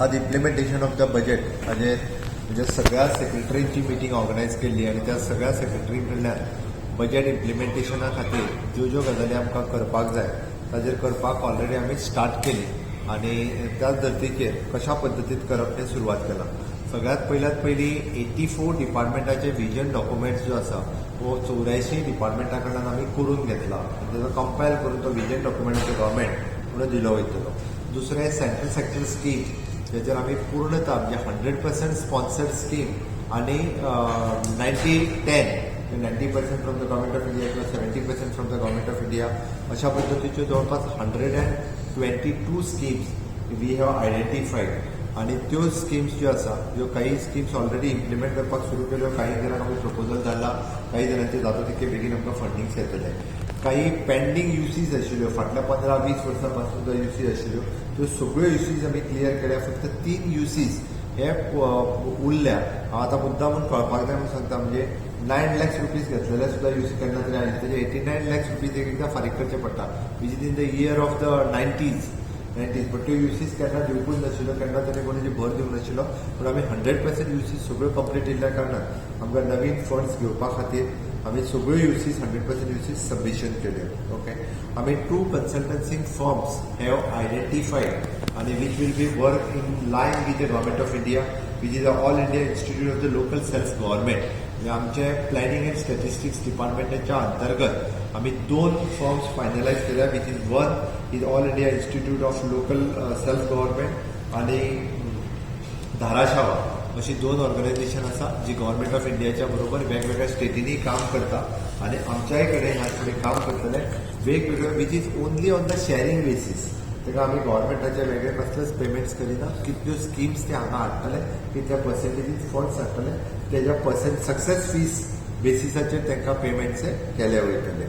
आज implementation of the budget हाजेर म्हणजे सगळ्या सेक्रेटरींची मिटींग ऑर्गनायज केल्ली आनी त्या सगळ्या सेक्रेटरी कडल्यान बजेट इम्प्लिमेंटेशना खातीर ज्यो ज्यो गजाली आमकां करपाक जाय ताजेर करपाक ऑलरेडी आमी स्टार्ट केली आनी त्याच धर्तीचेर कशा पद्दतीन करप तें सुरवात केलां. सगळ्यांत पयल्यात पयलीं 84 डिपार्टमेंटाचे विजन डॉक्युमेंट्स जो आसा हो 84 डिपार्टमेंटा कडल्यान आमी करून घेतला आनी तेजो कंपायल करून तो विजन डॉक्युमेंट गव्हर्मेंट म्हणून दिलो वयतलो. दुसरें, सेंट्रल सेक्टर स्कीम जेचेर आमी पूर्णता म्हणजे 100% स्पॉन्सर्ड स्कीम आनी 90-10, 90% from the Government of India किंवा 70% from the Government of India, अशा पद्दतीच्यो जवळपास 122 schemes we have identified आनी त्यो स्किम्स ज्यो आसा, ज्यो काही स्किम्स ऑलरेडी इम्प्लिमेंट करपाक सुरू केल्यो, काही जाणांक आमी प्रपोजल धाडला, काही जाणांचे जाता तितके बेगीन आमकां फंडींग्स येतले. काही पेंडींग युसीज आशिल्ल्यो, फाटल्या 15-20 वर्सां पासून ज्यो युसीज आशिल्ल्यो, त्यो सगळ्यो युसीज आमी क्लियर केल्या. फक्त तीन युसीज हे उरल्या. हांव आतां मुद्दाम कळपाक जाय म्हणून सांगता, म्हणजे 9 लॅक्स रुपीज घेतलेले सुद्दां युसी केन्ना तरी आयले, तेजे 89 लॅक्स रुपीज एक एकदां फारीक करचे पडटा, which is in the year of the 90s, but त्यो युसीज केन्ना दिवपूच नाशिल्लो, केन्ना ताणें कोणी भर दिवंक नाशिल्लो. पूण आमी 100% युसीज सगळ्यो कंप्लीट केल्ल्या कारणान आमकां नवीन फंड्स घेवपा खातीर आमी सगळ्यो UCs, 100% UCs submission केल्यो. ओके, आमी two consultancy firms have identified आनी which will be work in line with the Government of India, which is All India Institute of the Local Self Government. म्हणजे आमचे planning and statistics डिपार्टमेंटाच्या अंतर्गत आमी दोन firms finalise केल्या, which is one is All India Institute of Local Self Government आनी धाराशावा, अशी दोन organisation आसा जी गव्हर्मेंट ऑफ इंडियाच्या बरोबर वेगवेगळ्या स्टेटींनी काम करता आनी आमच्याय कडेन ह्या फुडें काम करतले वेगवेगळे, which is only on the sharing basis. ताका आमी गव्हर्मेंटाचे वेगळे कसलेच पेमेंट्स करिना. कितल्यो स्किम्स ते हांगा हाडटले, कितल्या पर्सेंटेजीन फंड्स हाडटले, तेज्या पर्सेंट सक्सेस फीस बेसिसाचेर तांकां पेमेंट्स हे केले वयतले.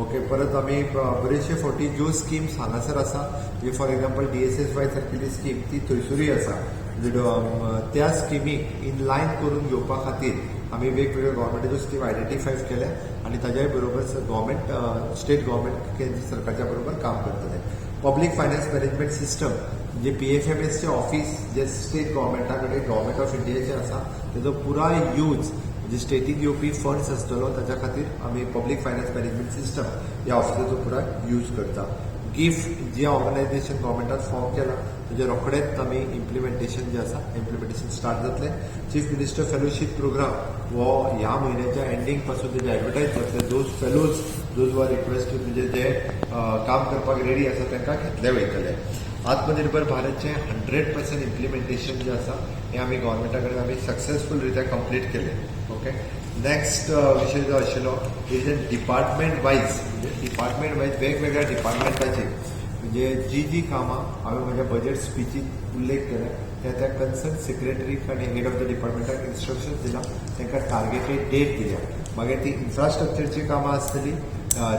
ओके, परत आमी बरेचशे फावटी ज्यो स्किम्स हांगासर आसा, म्हणजे फॉर एग्जाम्पल डीएसएसवाय सारकेली स्कीम, ती थंयसरूय आसा. म्हणजे त्या स्किमीक इन लायन करून घेवपा खातीर आमी वेगवेगळ्यो गव्हर्मेंटाच्यो स्कीम आयडेंटिफाय केल्या आनी ताज्याय बरोबर गव्हर्मेंट, स्टेट गव्हर्मेंट, केंद्र सरकारच्या बरोबर काम करतले. पब्लीक फायनान्स मॅनेजमेंट सिस्टम, म्हणजे पीएफएमएसचे ऑफिस जे स्टेट गव्हर्मेंटा कडेन, गव्हर्मेंट ऑफ इंडियाचे आसा, तेजो पुराय यूज, म्हणजे स्टेटीक येवपी फंड्स आसतलो, ताच्या खातीर आमी पब्लीक फायनान्स मॅनेजमेंट सिस्टम ह्या ऑफिसाचो पुराय यूज करता. गिफ्ट जे ऑर्गनायझेशन गव्हर्मेंटान फॉर्म केला, तेजे रोखडेच आमी इम्प्लिमेंटेशन जे आसा, इम्प्लिमेंटेशन स्टार्ट जातलें. चीफ मिनिस्टर फेलोशीप प्रोग्राम हो ह्या म्हयन्याच्या एंडींग पासून तेजे एडवर्टायज जातले. Those fellows, those are requested, म्हणजे जे काम करपाक रेडी आसा, तांकां घेतले वयतले. आत्मनिर्भर भारतचें 100% इम्प्लिमेंटेशन जें आसा, हें आमी गव्हर्मेंटा कडेन आमी सक्सेसफूल रित्या कंप्लीट केलें. ओके, नेक्स्ट विशय जो आशिल्लो is department wise, म्हणजे डिपार्टमेंट वायज वेगवेगळ्या डिपार्टमेंटाची, म्हणजे जी जी कामां हांवें म्हज्या बजेट स्पिचीत उल्लेख केले, त्या त्या कन्सर्न सेक्रेटरीक आनी हेड ऑफ the डिपार्टमेंटाक इन्स्ट्रक्शन दिला, तांकां टार्गेटेड डेट दिल्या. मागीर ती इन्फ्रास्ट्रक्चरची कामां आसतली,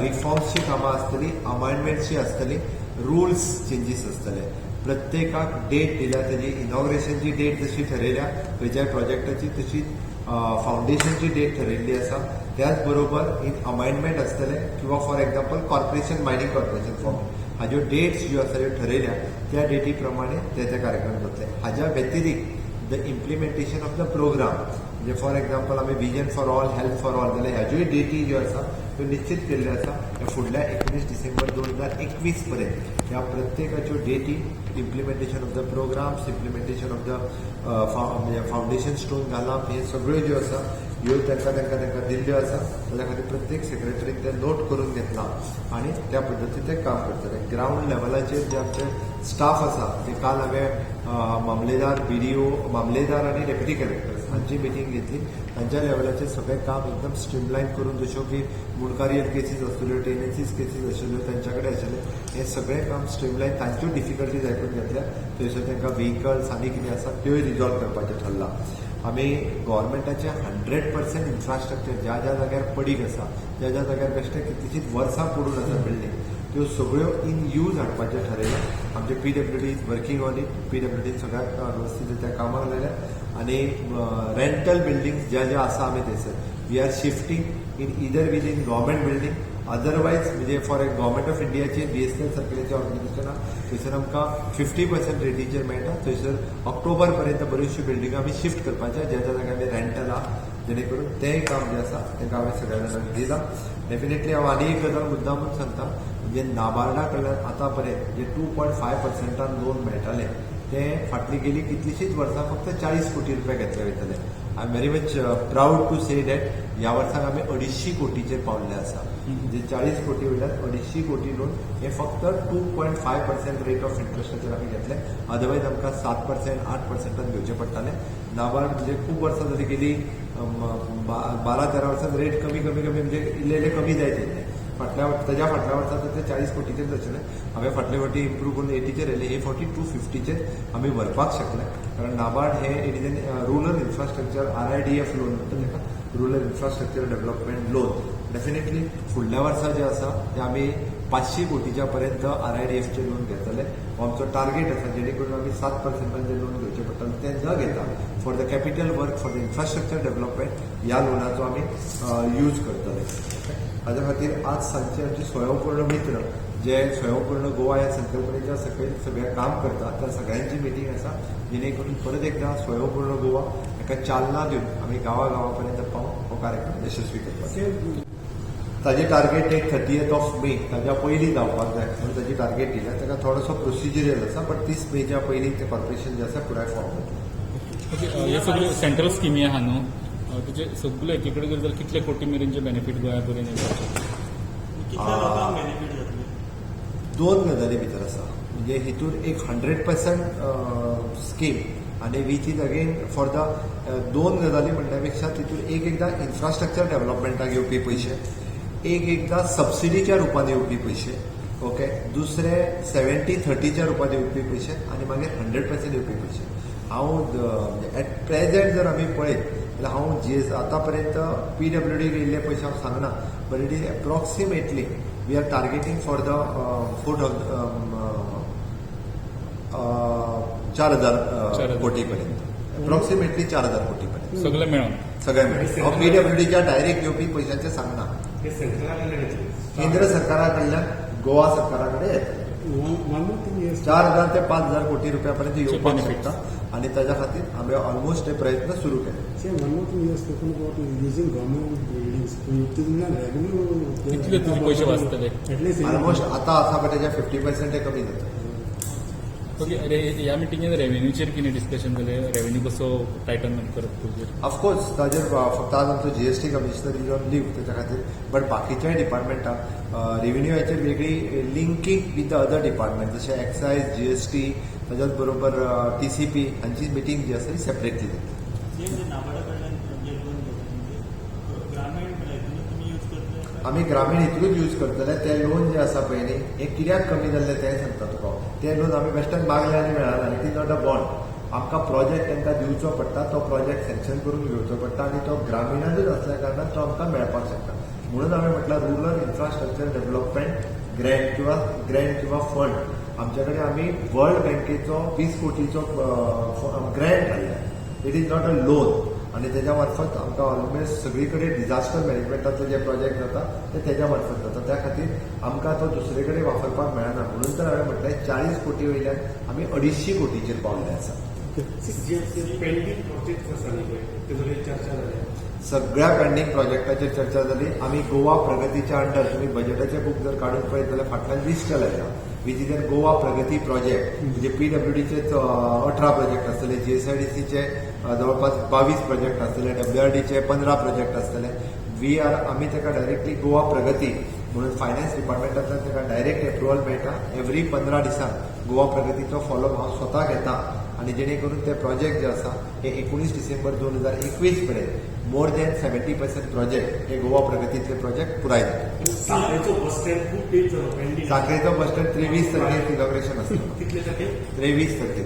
रिफॉर्म्सची कामां आसतली, अमेंडमेंट्सची आसतली, रुल्स चेंजीस आसतले, प्रत्येकाक डेट दिल्या. तेजी इनॉग्रेशनची डेट जशी ठरयल्या खंयच्याय प्रोजेक्टाची, तशी फावंडेशनची डेट ठरयल्ली आसा. त्याच बरोबर इन अमेंडमेंट आसतले किंवा for example corporation, mining corporation form, हाज्यो डेट्स ज्यो आसा त्यो ठरयल्या, त्या डेटी प्रमाणे ते ते कार्यक्रम जातले. हाज्या व्यतिरिक्त the implementation of the program, म्हणजे फॉर एग्जाम्पल आमी vision for all, health for all, जाल्यार ह्याज्योय डेटी ज्यो आसा त्यो निश्चित केल्ल्यो आसा. ह्या फुडल्या 19 डिसेंबर 2021 पर्यंत ह्या प्रत्येकाच्यो डेटी, implementation of the programs, implementation of the म्हणजे फावंडेशन स्टोन घालप, हे सगळ्यो ज्यो आसा ह्यो तांकां दिल्ल्यो आसा. ताच्या खातीर प्रत्येक सेक्रेटरीन ते नोट करून घेतला आनी त्या पद्दतीन ते काम करतले. ग्रावंड लेवलाचेर जे आमचे स्टाफ आसा, ते काल हांवें मामलेदार, बीडीओ, मामलेदार आनी डेप्युटी कलेक्टर हांची मिटींग घेतली. तांच्या लेवलाचेर सगळें काम एकदम स्ट्रीमलायन करून, जश्यो की मुंडकारियल केसीस आसतल्यो, टेनन्सीज केसीस आशिल्ल्यो तांच्या कडेन आशिल्ले, हें सगळें काम स्ट्रीमलायन, तांच्यो डिफिकल्टीज आयकून घेतल्या. थंयसर तांकां व्हेकल्स आनी कितें आसा त्योय रिजॉल्व करपाचें ठरलां. आमी गव्हर्मेंटाचें 100% इन्फ्रास्ट्रक्चर ज्या ज्या जाग्यार पडीक आसा, ज्या ज्या जाग्यार बेश्टे कितलीशींच वर्सां पडून आसा बिल्डींग, त्यो सगळ्यो इन यूज हाडपाचें ठरयलां. आमचे PWD is working on it. पीडब्ल्यूडीन सगळ्याक वेवस्थीत त्या कामाक लायल्या आनी रेंटल बिल्डिंग्स ज्या ज्या आसा आमी थंयसर we are shifting in either within government building. Otherwise म्हणजे फॉर गव्हर्मेंट ऑफ इंडियाची बीएसएनएल सर्कलाचें ऑर्गनायझेशन आहा, थंयसर आमकां 50% रेटीचेर मेळटा. थंयसर ऑक्टोबर पर्यंत बऱ्योचश्यो बिल्डिंगो आमी शिफ्ट करपाच्यो, ज्या ज्या जाग्यार रेंटल आहा, जेणे करून तेंय काम जें आसा तें हांवें सगळ्या जाणांक दिलां. डेफिनेटली हांव आनी एक गजाल मुद्दामून सांगता, म्हणजे नाबार्डा कडल्यान आतां पर्यंत जे 2.5 पर्संटान लोन मेळटालें, तें फाटलीं गेली कितलींशींच वर्सां फक्त 40 कोटी रुपया घेतले वयताले. I am very much proud to say that ह्या वर्साक आमी 250 कोटीचेर पावल्ले आसा. म्हणजे 40 कोटी वयल्यान 250 कोटी लोन हे फक्त 2.5% rate of इंट्रस्टाचेर आमी घेतले. अदरवायज आमकां 7%, 8 पर्संटान घेवचें पडटालें. नाबार्ड म्हणजे खूब वर्सां जाली, गेली 12-13 वर्सां रेट कमी कमी कमी, म्हणजे इल्ले इल्ले कमी जायत येयल्ले. फाटल्या, ताज्या फाटल्या वर्सा तर ते 40 कोटीचेर आशिल्ले. हांवें फाटले फावटी इम्प्रूव करून 80चेर येयले. हे फावटी 250चेर आमी व्हरपाक शकले, कारण नाबार्ड हे it is an rural infrastructure, RIDF loan म्हणटा ताका, rural infrastructure development loan. Definitely फुडल्या वर्सा जें आसा तें आमी 500 कोटीच्या पर्यंत आरआयडीएफचे लोन घेतले, हो आमचो टार्गेट आसा, जेणे करून आमी 7 पर्संटान जे लोन घेवचें पडटलें तें न घेता for the capital work, for the infrastructure development ह्या लोनाचो आमी यूज करतले. हाज्या खातीर आज सांजचे आमचे स्वयंपूर्ण मित्र, जे स्वयंपूर्ण गोवा ह्या संकल्पनेच्या सकयल सगळें काम करता, त्या सगळ्यांची मिटींग आसा, जेणे करून परत एकदा स्वयंपूर्ण गोवा हाका चालना दिवन आमी गांवा गांवा पर्यंत पावून हो कार्यक्रम यशस्वी करपाक. ताजे target date 30th of May, ताज्या पयलीं जावपाक जाय म्हणून ताजी टार्गेट दिल्या. ताका थोडोसो प्रोसिजरल आसा, बट 30 मेच्या पयलीं तें कॉर्पोरेशन जें आसा पुराय फॉर्म जातलें. ओके, हे सगळे सेंट्रल स्किमी आहा न्हू, तुजे सगळे एकीकडे जर जाल्यार कितले कोटी मेरेनचे बेनिफीट गोंया पर्यंत येवपाचे? कितल्या लोकांक बेनिफीट जातले? दोन गजाली भितर आसा, म्हणजे हितून एक 100% स्कीम आनी which is again for the दोन गजाली म्हणल्या पेक्षा तितून एक एकदां इन्फ्रास्ट्रक्चर डेव्हलपमेंटाक येवपी पयशे, एक एकदां सबसिडीच्या रुपान येवपी पयशे, ओके, दुसरे 70-30च्या रुपान येवपी पयशे आनी मागीर 100% येवपी पयशे. हांव एट प्रेझेंट जर आमी पळयत जाल्यार हांव जीएस आतां पर्यंत पीडब्ल्यूडी येयल्ले पयशे हांव सांगना, but it is approximately we are targeting for the four 4000 4,000 कोटी पर्यंत, अप्रॉक्सिमेटली 4000 कोटी पर्यंत. सगळे मेळोन? सगळे मेळून. हांव पीडब्ल्यूडीच्या डायरेक्ट येवपी पयशांचे सांगना. हे सेंट्रला कडल्यान येतले? केंद्र सरकारा कडल्यान गोवा सरकारा कडेन येतले. One more thing is 4000 ते 5000 कोटी रुपया पर्यंत येवपाक benefits. शकता आनी ताच्या खातीर आमी ऑलमोस्ट हे प्रयत्न सुरू केले. See, one more thing you have spoken about is using government buildings. तितूंतल्यान revenue कितले तुजे पयशे वाचतले? At least almost आता आसा पळय तेच्या 50% ते कमी जाता. ओके, अरे ह्या मिटिंगेन रेव्हेन्यूचेर कितें डिस्कशन जालें? रेव्हेन्यू कसो टायटन करप तुजेर? ऑफकोर्स, ताजेर फक्त आज आमचो GST commissioner is on leave तेच्या खातीर, बट बाकीच्याय डिपार्टमेंटाक रेव्हेन्यूचे वेगळी linking with the other department, जशें एक्सायज, जीएसटी, ताच्याच बरोबर टीसीपी हांची मिटींग जी आसा ती सेपरेटली जाता. सेम जे नाबार्डा कडल्यान जे लोन घेता, म्हणजे ग्रामीण हितून तुमी यूज करतले काय? आमी ग्रामीण हितूनच यूज करतले. ते लोन जे आसा पळय न्ही, हें कित्याक कमी जाल्लें तें सांगता तुका हांव. ते लोन आमी बेश्टेच मागले आनी मेळना. It is not a bond. आमकां प्रोजेक्ट तांकां दिवचो पडटा, तो प्रोजेक्ट सँक्शन करून घेवचो पडटा आनी तो ग्रामिणानूच आसल्या कारणान तो आमकां मेळपाक शकता. म्हणून हांवें म्हटलां रुरल इन्फ्रास्ट्रक्चर डेव्हलपमेंट ग्रँट किंवा फंड. आमच्या कडेन आमी वर्ल्ड बँकेचो 20 कोटीचो ग्रँट हाडला. It is not a loan. आनी तेज्या मार्फत आमकां ऑलमोस्ट सगळी कडेन डिझास्टर मॅनेजमेंटाचे जे प्रोजेक्ट जाता ते तेज्या मार्फत जाता. त्या खातीर आमकां तो दुसरे कडेन वापरपाक मेळना. म्हणून तर हांवें म्हटलें, 40 कोटी वयल्यान आमी 250 कोटीचेर पावल्ले आसा. जे पेंडींग प्रोजेक्ट आसा न्ही पळय, तेजो चर्चा जाल्या? सगळ्या पेंडींग प्रोजेक्टाचेर चर्चा जाली. आमी गोवा प्रगतीच्या अंडर, तुमी बजेटाचे बूक जर काडून पळयत जाल्यार फाटल्यान लिस्ट लायला, which is an Goa Pragati project. म्हणजे पीडब्ल्यूडीचे 18 प्रोजेक्ट आसतले, जीएसआयडीसीचे जवळपास 22 प्रोजेक्ट आसतले, डब्ल्यूआरडीचे 15 प्रोजेक्ट आसतले. We are आमी ताका डायरेक्टली गोवा प्रगती म्हणून फायनान्स डिपार्टमेंटांतल्यान ताका डायरेक्ट एप्रुवल मेळटा. एवरी 15 दिसान गोवा प्रगतीचो फॉलोअप हांव स्वता घेता आनी जेणे करून ते प्रोजेक्ट जे आसा हे 19 डिसेंबर 2021 पर्यंत more than 70% project हे गोवा प्रगतीतले प्रोजेक्ट पुराय जातले. सांखळेचो बस स्टँड खूब तेज जालो पेंडींग. सांखळेचो बस स्टँड 23 तारखेर इनॉग्रेशन आसतलो. कितले तारखेर? 23 तारखेर.